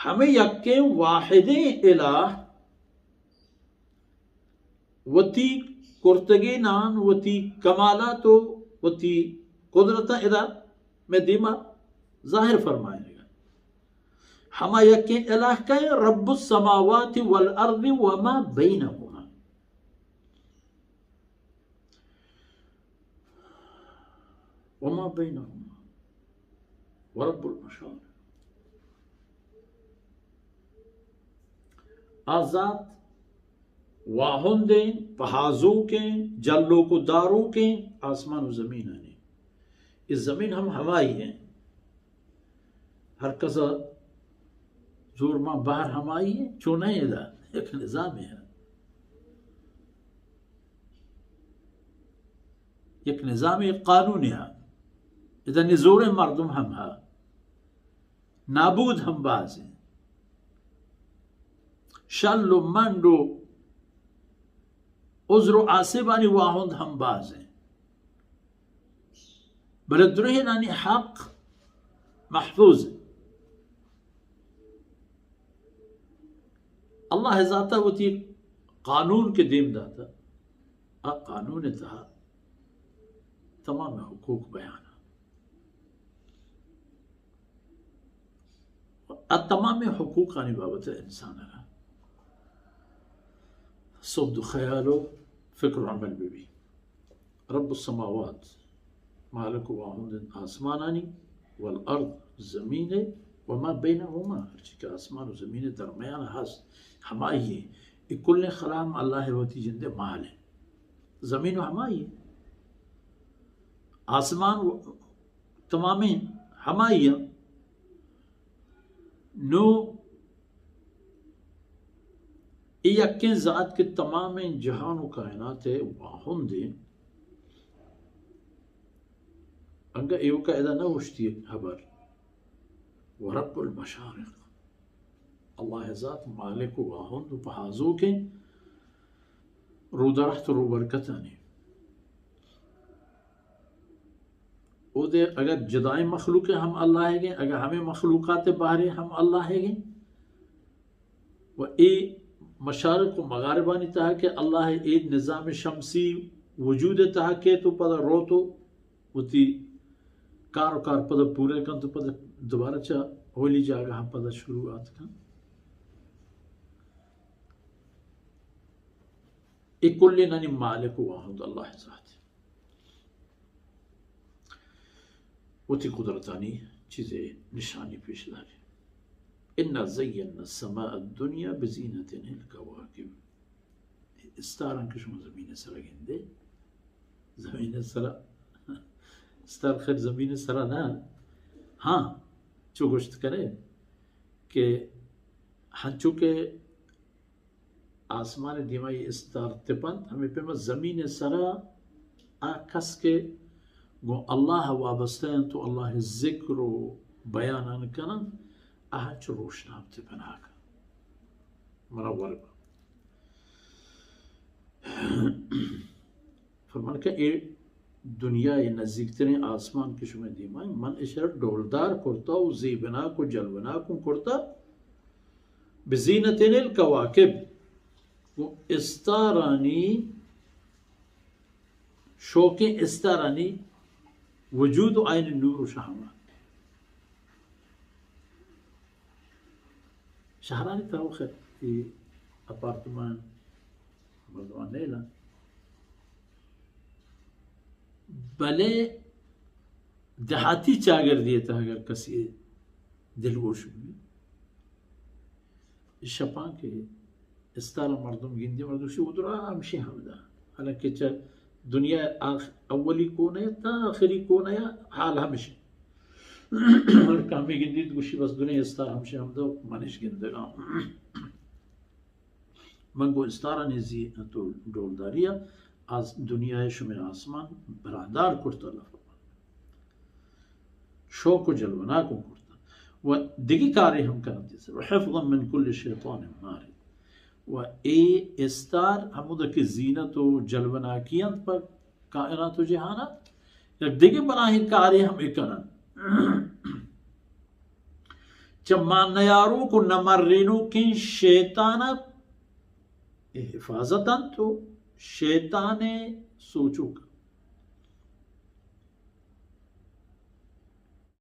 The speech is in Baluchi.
ہمے یکیں واحدیں الہ وتی کرتگیناں، وتی کمالات و وتی قدرتاں ادا مئے دیما ظاہر فرمائینگا۔ ہما یکیں الہ کئے؟ رب السماوات والارض وما بینہما۔ وما بینہما ورب المشارق۔ آ ذات واہندیں، پہازوکیں، جلوک و داروکیں آسمان و زمینانی۔ اے زمین ہم ہمائی ایں۔ ہر کس ء زور مان بہر ہمائی ایں، چو نہ ایں، ادا یک نظامے ایں۔ یک نظامے، یک قانونے ایں۔ ادا نزوریں مردم ہم ہا، نابود ہم باز ایں۔ شل و منڈ و عذر و آسیبانی واہند ہم باز ایں۔ بلے درہینانی حق محفوظ ایں۔ اللہ ذاتا وتی قانون کہ دیم داتا، آ قانون تہا تمام حقوق بیان ایں۔ آ تمام حقوقانی بابت انسان را سبد و خیال و فکر و عمل ببی۔ رب السماوات، مالک و واہند آسمانانی، والارض، زمین، وما بینہما، ہرچی کہ آسمان و زمین درمیان ہست، ہمائی ایں۔ اے کلیں خلا ہم اللہ وتی جندے مال ایں۔ زمین و ہمائی ایں۔ آسمان و تمامیں ہمائی ایں۔ نو اے یکیں ذات کہ تمامیں جہان و کائنات ء واہند ایں، انگہ ایوکا ادا نہ اوشتی ہبر۔ ورب المشارق، اللہ ذات مالک و واہند و پہازوکیں رودرہت و روبرکتانی۔ اودے اگر جدائیں مخلوق ہم اللہ ئیگیں، اگر ہمے مخلوقات بہرے ہم اللہ ئیگیں، و اے مشارق و مغاربانی تہا کہ اللہ اے نظام شمسی وجود تہا کیت و پدا روت و وتی کار و کار پدا پورہ کنت و پدا دوبارہ چہ اولی جاگہ ہم پدا شروعات کنت۔ اے کلینانی مالک و واہند اللہ ذات۔ وتی قدرتانی چیزے نشانی پیش داری۔ انا زینا السماء الدنیا بزینة الکواکب۔ استاراں کہ شما زمین سرا گندے، زمین سرا، استار خیر زمین سرا نہ، ہاں، چو گوشت کنے کہ ہنچو کہ آسمان دیما اے استار تپنت، ہمے پیما زمین سرا آ کس کہ گوں اللہ وابستہ انت و اللہ ذکر و بیانان کننت، آ ہنچو روشناپ تپناک انت۔ منا ورگ۔ فرمان کہ اے دنیا ء نزیکتریں آسمان کہ شمئے دیما انت، من اشرا ڈولدار کرتا و زیبناک و جلوناک اوں کرتا، بزینة الکواکب، گوں استارانی، شوکیں استارانی وجود و آیانی نور و شہمات۔ شہرانی تہا خیر اے اپارتمان مردمان نیلن، بلے دیہاتی چاگردی تہا اگر کسی دلگوش بی، شپاں کہ استار مردم گندی، مردم شی ادرا ہمشی ہمدا۔ حالانکہ چہ دنیا آخ-، اولی کونے تا آخری کونے حال ہمشی۔ ہر کامی گندیت گوشی بس دنیا استار ہمشی ہمدا، منش گندگا۔ من گوں استارانی زینت و ڈولداری ء آز دنیا ء شمئے آسمان براہدار کرت، اللہ فرمان۔ شوک و جلوناک اوں کرت و دگہ کارے ہم کنت، و حفظا من کل شیطان مارد۔ و اے استار ہمودا کہ زینت و جلوناکی انت پہ کائنات و جہان ء، یک دگہ بلاہیں کارے ہم اے کنن۔ چہ مان نیاروک و نمرینوکیں شیطان ء حفاظت انت و شیطان ء سوچوک انت۔